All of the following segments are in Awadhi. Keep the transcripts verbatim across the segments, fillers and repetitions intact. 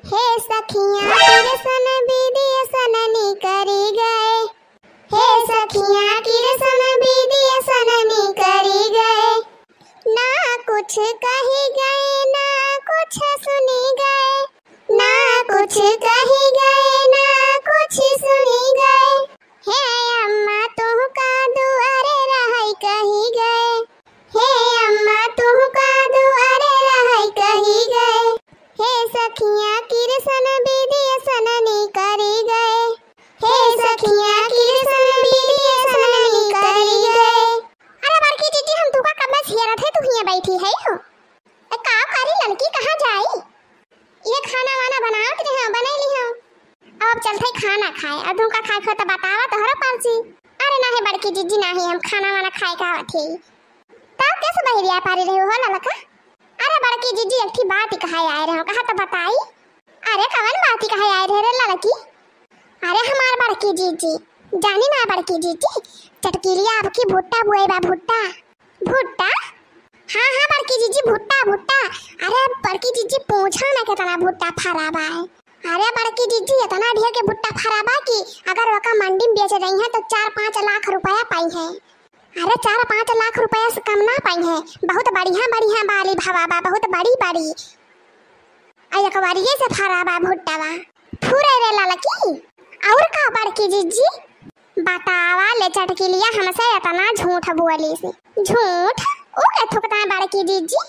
हे सखियाँ, कृष्ण विधि असन निकरि गए। हे सखियाँ, कृष्ण विधि असन निकरि गए। ना कुछ कहि गए, ना कुछ सुनि गए। ना कुछ कहि गए, ना कुछ सुनि गए। हे अम्मा, तुहका दुआरे रहै कहि गए। हे अम्मा, तुहका दुआरे रहै कहि गए। हे सखियाँ, कृष्ण विधि असन निकरि गए। हे सखियाँ, कृष्ण विधि असन निकरि गए। अरे बड़की जिज्जी, हम तुहका कब से हेरत है, तू हियाँ बैठी है हो। ए, का करी ललकी, कहाँ जाई? ये खाना वाना बनावत रहे, बनैली हो। अब चलते खाना खाए, अब तुहका खाए खो तो बतावा तोहरा पालसी। अरे नाही बड़की जिज्जी, नाही, हम खाना वाना खाए का आवत ही। तब कैसे बहिरिया पारी रहे हो ललका? अरे बड़की जिज्जी, एक ठी बात ही कहा आए रहे हो, कहा तो बताई। अरे कवन बात ही कहा आए रहे रे ललकी? अरे हमार बड़की जिज्जी, जानी ना बड़की जिज्जी, चटकीलिया आपकी भुट्टा बोए बा, भुट्टा। भुट्टा? हाँ, हाँ, बड़की जिज्जी, भुट्टा, भुट्टा। अरे बड़की जिज्जी, पूछा ना कितना भुट्टा फरा बा। अरे बड़की जिज्जी, इतना ढेर के भुट्टा फरा बा कि अगर ओका मंडी में बेचे जाई है तो चार पाँच लाख रुपया पाई है। अरे चार पाँच लाख रुपया से कम ना पाई है। बहुत बढ़िया, बढ़िया बाली भवा बा, बहुत बड़ी, बड़ी। आ एकवारिये से फरा बा भुट्टा बा। फुरे रे ललकी। और का बड़की जिज्जी? बतावा ले चटकिलिया, हमसे इतना झूठ बोली से। झूठ? ऊ के थुकता है बड़की जिज्जी?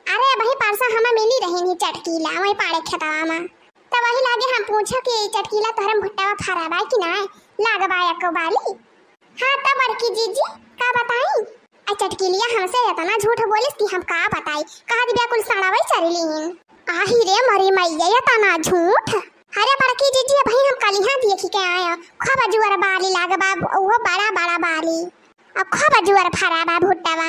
अरे वही परसा हम मिली रही नहीं चटकीला, वही पाड़े खेतवा में। तब वही लागे हम पूछो कि चटकीला तोहरे भुट्टावा फरा बा कि ना, लाग बा एको बाली। हाँ तब बड़की जिज्जी का बताई? आ चटकीलिया हमसे इतना झूठ बोलिस कि हम का बताई, कहा दिव्या कुल सड़ावे चली लीन। आही रे मरी मैया, इतना झूठ। अरे बड़की जिज्जी, अबही हम कलिहा देखी के आए, खूब जुअर बाली लाग बा, वो बड़ा बड़ा बाली, अब खूब जुअर फरा बा भुट्टावा।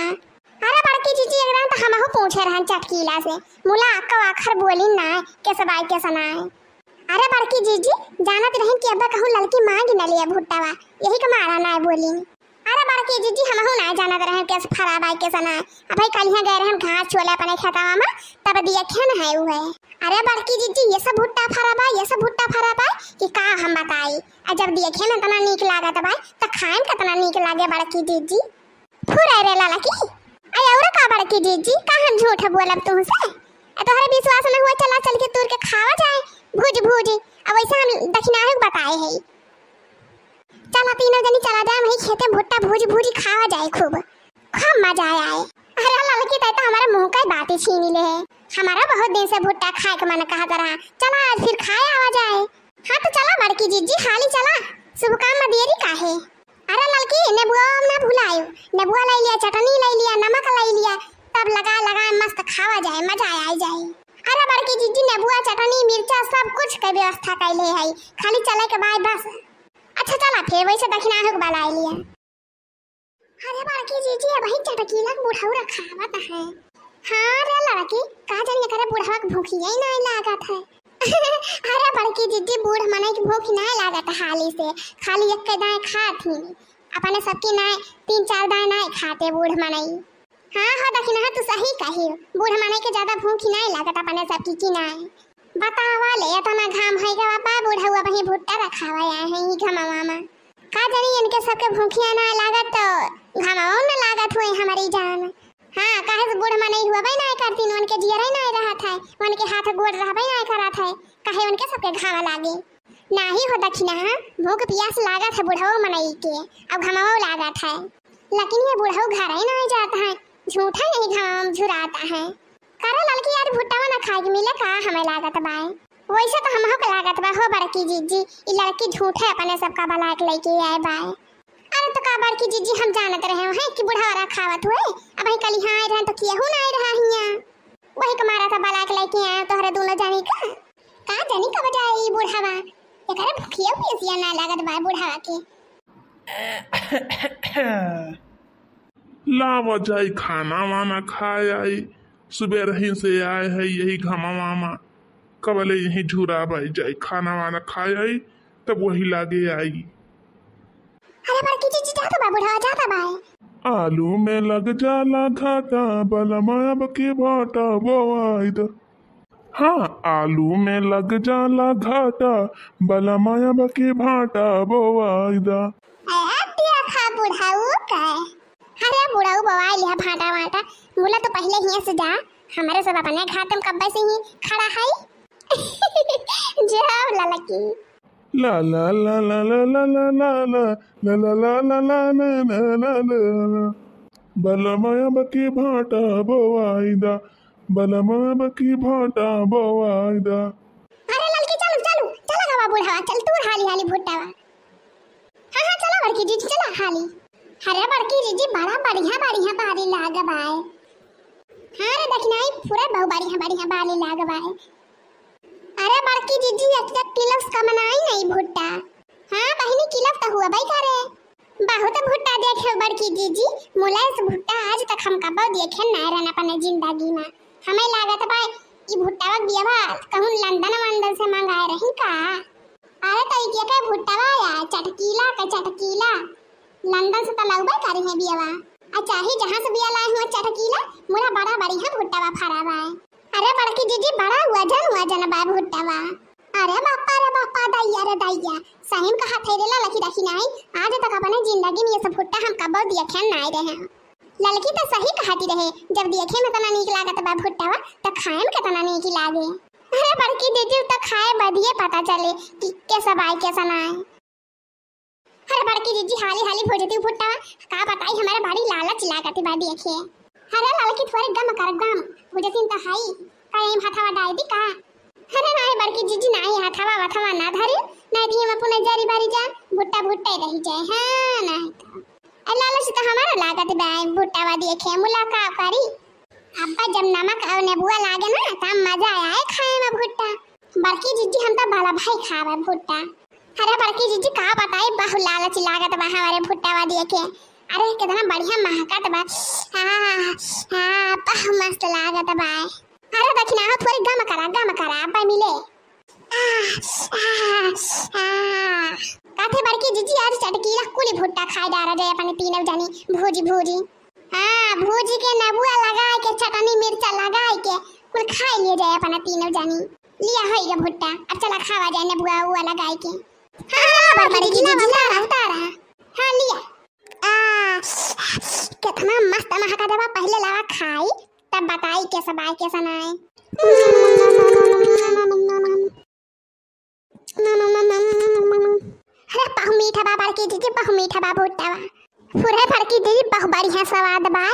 अरे बड़की जिज्जी, एक दिन तो हमहू पूछे रहन चटकीला से, मुला अक्का आखर बोली ना, कैसे बाई कैसे ना है। अरे बड़की जिज्जी, जानत रहन कि अब्बा कहूँ ललकी मांग न लिया भुट्टावा, यही के मारा ना बोली। अरे बड़की जिज्जी, हमहू ना जानत रहन कैसे फरा बाई कैसे ना। अब भाई कलिहा गए रहन घास छोले अपने खेतवा में, तब देखे न है उहे। अरे बड़की जिज्जी, ये सब भुट्टा फरा बा, ये सब भुट्टा फरा बा कि का हम बताई। आ जब देखे में इतना नीक लागत बा, त खाए में कितना नीक लागे बड़की जिज्जी। फुरे रे ललकी। आ और का बड़की जिज्जी, का हम झूठ बोलब तुमसे? आ तोहरे विश्वास न हुआ, चला चल के तोड़ के खावा जाए, भूज भूज। अब वैसे हम दक्षिणाही बताए है। चला तीनों जनी चला जाए, वहीं खेते भुट्टा भूज भूज खावा जाए खूब, खूब मजा आए। अरे ललकी, तै तो हमारे मुंह का ही बात ही छीनी ले है। हमारा बहुत दिन से भुट्टा खाए के मन कहत रहा, चला आज फिर खाए आवा जाए। हाँ तो चला बड़की जिज्जी, हाली चला, शुभ काम में देरी काहे। अरे ललकी, नेबुआ ना भुलायो, नेबुआ ले लिया, चटनी ले लिया, नमक ले लिया, तब लगा लगा मस्त खावा जाए, मजा आ जाए। अरे बड़की जिज्जी, नेबुआ, चटनी, मिर्चा सब कुछ के व्यवस्था कैले है, खाली चले के बाद बस। अच्छा चला फिर, वैसे दक्षिणा हो के बलाए लिया। अरे बड़की जिज्जी, अबही चटकीला के बुढ़ऊ रखावत है। हाँ रे लड़की, का जानी एकरे बुढ़वा के भूखिया ही नाहीं लागत है। अरे बड़की जिज्जी, बूढ़ मनई के भूख नाहीं लागत हाली से, खाली एक दाएं खात ही। अपने सबकी नाहीं, तीन चार दाएं नाहीं खाते बूढ़ मनई। हाँ, हाँ, दखिनहा, तू सही कही। बूढ़ मनई के ज्यादा भूख ही नाहीं लागत अपने सबकी की नाहीं। बतावा ले, इतना घाम है गवा बा, बुढ़ऊ अबही भुट्टा रखावा आए हैं ई घमवा में। का जानी इनके सबके भूखिया ना लागत तो घमवा न लागत हुए हमारी जान। हाँ, काहे से बूढ़ मनई हुआ बे ना करतीन, उनके जियरे ना रहत है, उनके हाथ गोड़ रहबे ना करत है, काहे उनके सबके घाम लागे। नाही हो दखिनहा, भूख पियास लागत है बुढ़ऊ मनई के, अब घमवा लागत है। लेकिन ये बुढ़ऊ घरे नाहीं जात है, झूठा यही घाम झुराता है। करे ललकी, आज भुट्टावा ना खाए के मिले का, हमें लागत बाय। वैसे तो हमहू के लागत बा हो बड़की जिज्जी, ई लड़की झूठे अपने सबका बलाए के लेके आए बाय। अरे तो का बड़की जिज्जी, हम जानत रहे हैं कि बुढ़वा रखावत हुए, अबही कलिहा आए रहे तो केहू ना आए रहा हियाँ। वही के मारा था बलाए के लेके आए तोहरे दोनों जानी का। का जानी कब जाए ई बुढ़वा, एकरे भुखिया पियसिया ना लागत बा बुढ़वा के। लावा जाई खाना वाना खाए आई, सुबह रही से आए है यही घमवा मा, कबले यही झुराबाई जाई, खाना वाना खाए आई, तब वही लागे आई। अरे बड़की जिज्जी, जाता बा बुढ़वा, जाता बा। आलू में लग जाला घाटा, बलमा अब के भाटा बोआई द। हाँ, आलू में लग जाला घाटा, बलमा अबकी भाटा बोवाई दा। ए, दिया खा बुढ़ऊ का। अरे बुढ़ऊ बोवाई लिहा भाटा वाटा, मुला तो पहिले हियाँ से जा, हमरे सब अपने घाटे में कब्बे से ही खड़ा है। जाओ ललकी। ला ला ला ला ला ला ला ला ला ला ला ला ला ला ला ला ला। बलमा अबकी भाटा बोवाई दा, बलमा अबकी भाटा बोवाई दा। अरे ललकी चलू चलू चला गवा बुढ़वा, चल तू हाली हाली भुट्टावा। हाँ हाँ चला बड़की जीजी चला हाली। अरे बड़की जीजी बड़ा बढ़िया बढ़िया बारी लाग बाय। हाँ रे दखिनाई पूरा बहु बढ़िया बढ़िया बारी लाग बाय। अरे बड़की जीजी एक एक किलो से कम नाई नहीं भुट्टा। हाँ बहिनी किलो तो हुआ भाई का रे। बहुत भुट्टा देखे बड़की जीजी, मुलायस भुट्टा आज तक हम कबो देखे ना रहन अपने जिंदगी में। हमें लागत बा ई भुट्टावा बियावा कहूँ लंदन वंदन से मंगाए रही का। अरे तो ई के भुट्टावा या चटकीला का चटकीला, लंदन से तो लउबे करी है बियावा। आ चाहे जहाँ से बिया लाए हुआ चटकीला, मुला बड़ा बढ़िया भुट्टावा फरा बा। अरे बड़की जीजी बड़ा वजन वजन बा भुट्टावा। अरे बापा रे बापा, दैया रे दैया, सही में कहत है रे ललकी दखिनाई, आज तक अपने जिंदगी में ये सब भुट्टा हम कबो देखे नाई रहे। ललकी तो सही कहती रहे, जब देखे में तना नीक लागत बा भुट्टावा, तो खाए में कितना नीक लागे। अरे बड़की जीजी तो खाए बदिये पता चले कि कैसा बाय कैसा नाई। अरे बड़की जीजी हाली हाली भुजती भुट्टावा, का बताई हमारे बड़ी लालच लागत बा देखे। अरे ललकी थोड़े गम कर गम, भुजती तो हाई, का यही हथवा डाल दी का? अरे नाई बड़की जीजी नाई हथवा वथवा ना धरी, नाई दी हम अपने जरी बारी जा, भुट्टा भुट्टे रही जाए, हाँ नाई तो। ए लालच तो हमारा लागत बा, भुट्टावा देखे मुला का करी। अब्बा जब नमक और नेबुआ लागे ना, तब मजा आए खाए में भुट्टा। बड़की जीजी हम तो भला भाई खावे भुट्टा। अरे बड़की जीजी का बताई, बहु लालच लागत बा हमारे भुट्टावा देखे। अरे कितना बढ़िया महकत बा। आह, आह, बहु मस्त लागत बा। अरे दखिना हो थोड़ी गम करा, गम करा, अब्बा मिले। आह, आह, आह। काथे बड़की जीजी आज चटकीला कुली भुट्टा खाए डारा जाए अपने तीनों जनी भूजी भूजी। हाँ, भूजी के नेबुआ लगाए के, चटनी मिर्चा लगाए के, कुल खाए लिए जाए अपना तीनों जानी। लिया होई गे भुट्टा, अब चला खावा जाए नेबुआ उआ लगाए के। हाँ, हाँ, बड़की दीदी, दीदी, लावा, उतारा, उतारा। हाँ, लिया। आ, कितना मस्त महका देवा, पहले लावा खाई, तब बताई कैसा बाय, कैसा ना आए। अरे, बहु मीठा बा बड़की दीदी, बहु मीठा बा भुट्टा बा। फुरे बड़की दीदी, बहु बढ़िया स्वाद बा।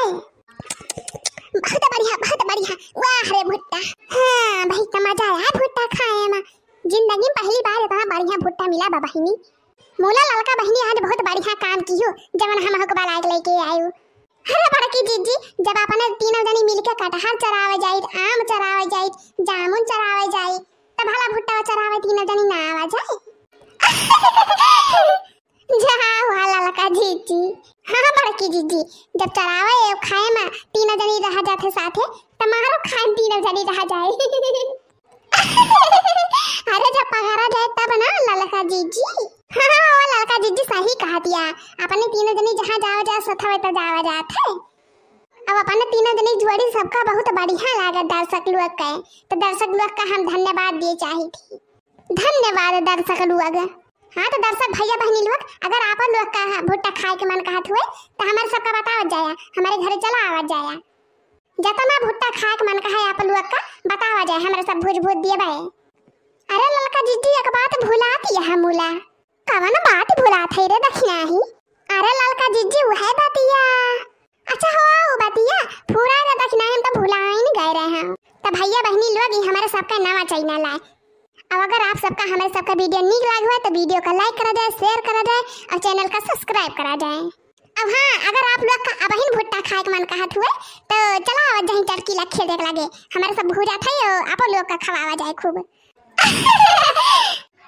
बहुत बढ़िया, बहुत बढ़िया। वाह रे भुट्टा। हाँ, भाई का मजा आया भुट्टा खाए में। जिंदगी में पहली बार इतना बढ़िया भुट्टा मिला बा बहिनी। मोला ललका बहिनी आज बहुत बढ़िया काम किहू, जवन हम हुकबा लाग लेके आयु। अरे बड़की जीजी, जब अपने तीनों जनी मिलके कटहर चरावे जाइत, आम चरावे जाइत, जामुन चरावे जाइत, तब भला भुट्टा चरावे तीनों जनी ना आवा जाए? जा हुआ ललका जीजी। हाँ बड़की जीजी, जब चरावे एव खाए में तीनों जनी रह जाथे साथे, त मारो खाए में तीनों जनी रह जाए। अरे जब पकड़ा जाए तब ना ललका जीजी। हाँ, हाँ, वो ललका जीजी सही कहा दिया। अपने तीनों जनी जहाँ जावा जाए सथवे तो जावा जात है। अब अपने तीनों जनी जोड़ी सबका बहुत बढ़िया लागत दर्शक लोग के, तो दर्शक लोग का हम धन्यवाद दिए चाही थी। धन्यवाद दर्शक लोग। हाँ, तो दर्शक भैया बहनी लोग, अगर आप लोग का भुट्टा खाए के मन कहत हुए, तो हमारे सबका बतावत जाया, हमारे घरे चला आवत जाया। जतना भुट्टा खाए के मन कहे आप लोग का, बतावा जाए, हमारे सब भूज भूज दिए बाए। अरे ललका जीजी, एक बात भुलात यह मुला। कवन बात भुलात है रे दखिनाही? अरे ललका जीजी, वह बतिया। अच्छा हो, वो बतिया, पूरा रे दखिनाही हम तो भुलाइन गए रहे हैं। तो भैया बहनी लोग, ये हमारे सबका नवा channel है। अब अगर आप सबका, हमारे सबका video नीक लाग हुआ तो video का like करा जाए, share करा जाए और channel का subscribe करा जाए। अब हाँ, अगर आप लोग का अबहिन भुट्टा खाए के मन कहत हुए तो चला आवत जाही चटकीला खेत एक लगे, हमारे सब भूजा थे, आप लोग का खवावा जाए खूब।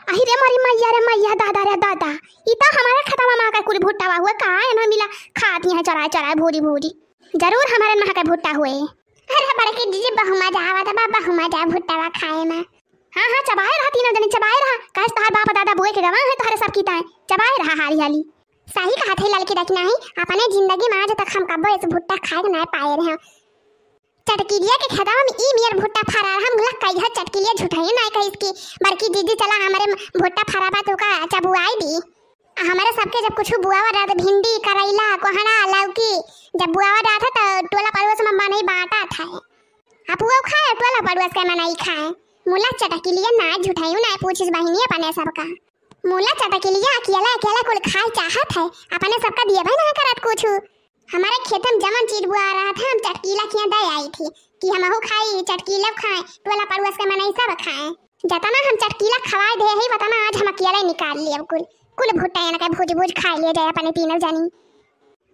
अहि रे मोरी मैया रे मैया, दादा रे दादा, ई तो हमारे खेतवा मा का कुल भुट्टावा हुए का एन्हा मिला खात ही है चराए चराए भूरी भूरी। जरूर हमारे महा का भुट्टा हुए। अरे बड़की जीजी, बहु मजा आवत बा, बहु मजा भुट्टावा खाए में। हाँ, हाँ, चबाए रहा तीनों जनी, चबाए रहा। काहे से तोहार बाप दादा बोए के गवाह है तोहरे सब की ताए। चबाए रहा हाली हाली। सही कहत है ललकी दखिनाही, अपने जिंदगी में आज तक हम कब्बो ऐसे भुट्टा खाए के नाय पाए रहे। चटकिलिया के खेतवा में ई मेर भुट्टा फरा रहा, हम लग कही है चटकिलिया झुठाई ना कहिस कि बड़की दीदी चला हमरे भुट्टा फरा बा तो का चबुआई दी। आ हमरे सबके जब कुछ बुआवा रहत, भिंडी, करैला, कोहड़ा, लौकी, जब बुआवा रहत है तो टोला पड़ोस में मनई बांटत है। आ पुआ खाए, टोला पड़ोस के मनई खाए। मुला चटकिलिया ना झुठाई ना पूछिस बहिनी अपने सबका। मुला चटकिलिया अकेला अकेला कुल खाए चाहत है, अपने सबका दिए भाई ना करत कुछ। हमारे खेत में जमन चीज बुआ रहत है, हम चटकीला खिया दे आई थी कि हमहू खाई, चटकीला खाए, टोला पड़ोस के मनई सब खाए। जतना हम चटकीला खवाए दे ही, वतना आज हम अकेला ही निकाल लिए। अब कुल, कुल भुट्टा यानी के भुज भुज खा लिए जाए अपने तीनों जनी।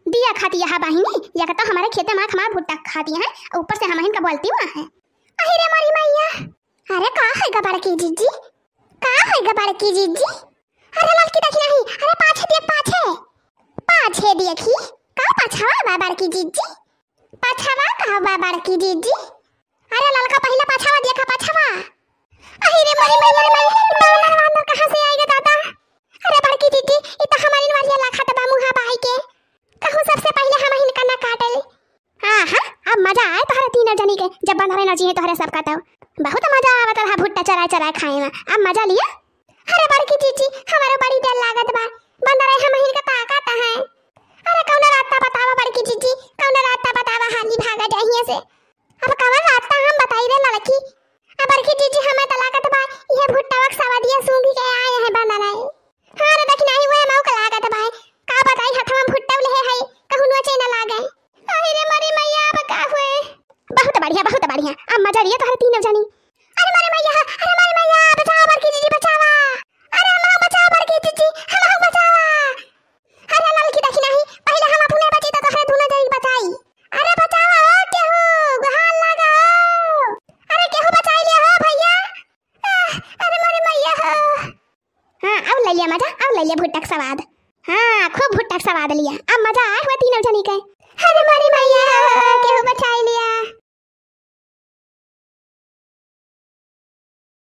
दिया खाती यहाँ बहिनी, या तो हमारे खेत में हमार भुट्टा खाती हैं, ऊपर से हम इनका बोलती हुआ है। अरे रे मोरी मैया, अरे का है गा बड़की जीजी, का है गा बड़की जीजी? अरे ललकी देखी नहीं, अरे पाछे देख पाछे, पाछे देखी, का पाछवा बा बड़की जीजी? पाछवा का बा बड़की जीजी? अरे ललका पहिला पाछवा देखा पाछवा। अही रे मोरी मैया रे माई, बानर वानर कहाँ से आइगा दादा? अरे बड़की जीजी, ई तो हमारी नवरिया लाखा त बा मुहा बाई के। कहूँ सबसे पहिले हम हिनका ना काटल। हाँ, हाँ, अब मजा आए तोहरे तीनों जनी के, जब बंदरे नचिहे तोहरे सबका तब। बहुत मजा आवत रहा भुट्टा चराए चराए खाए में, अब मजा लिया। अरे बड़की जीजी, हमारो बड़ी डर लागत बा, बंदरे हम हिनका ताकत है। अरे कौनो रास्ता बतावा बड़की जीजी, कौनो रास्ता बतावा, हाली भागा जाए हियां से। अब कवन रास्ता हम बताई रे लड़की? अब बड़की जीजी हमें त लागत बा, इहे भुट्टावा के सवादिया सूंघ के आए हैं बंदर आए। हाँ रे, देखी नाही हुए मऊ के लागत बा, का बताई हथवा में भुट्टा लेहे है, कहूँ नोचे न लागे। अरे रे मरी मैया, अब का हुए? बहुत बढ़िया, बहुत बढ़िया, अब मजा लिए तोहरे तीनों जनी। अरे मरी मैया, अरे मरी मैया, बचावा बड़की जीजी, बचावा। अरे हम बचावा बड़की जीजी, हम बचावा। अरे ललकी देखी नाही, पहिले हम अपने बची तो तोहरे दोनों जनी बचाई। अरे बचावा हो केहू, गुहार लागा हो। अरे केहू बचाई ले हो भैया। आह, अरे मोरे मैया हो। हाँ, अब ले लिया मजा, अब ले लिया भुट्टा के स्वाद। हाँ, खूब भुट्टा के स्वाद लिया, अब मजा आए हुआ तीनों जनी के। अरे मोरे मैया।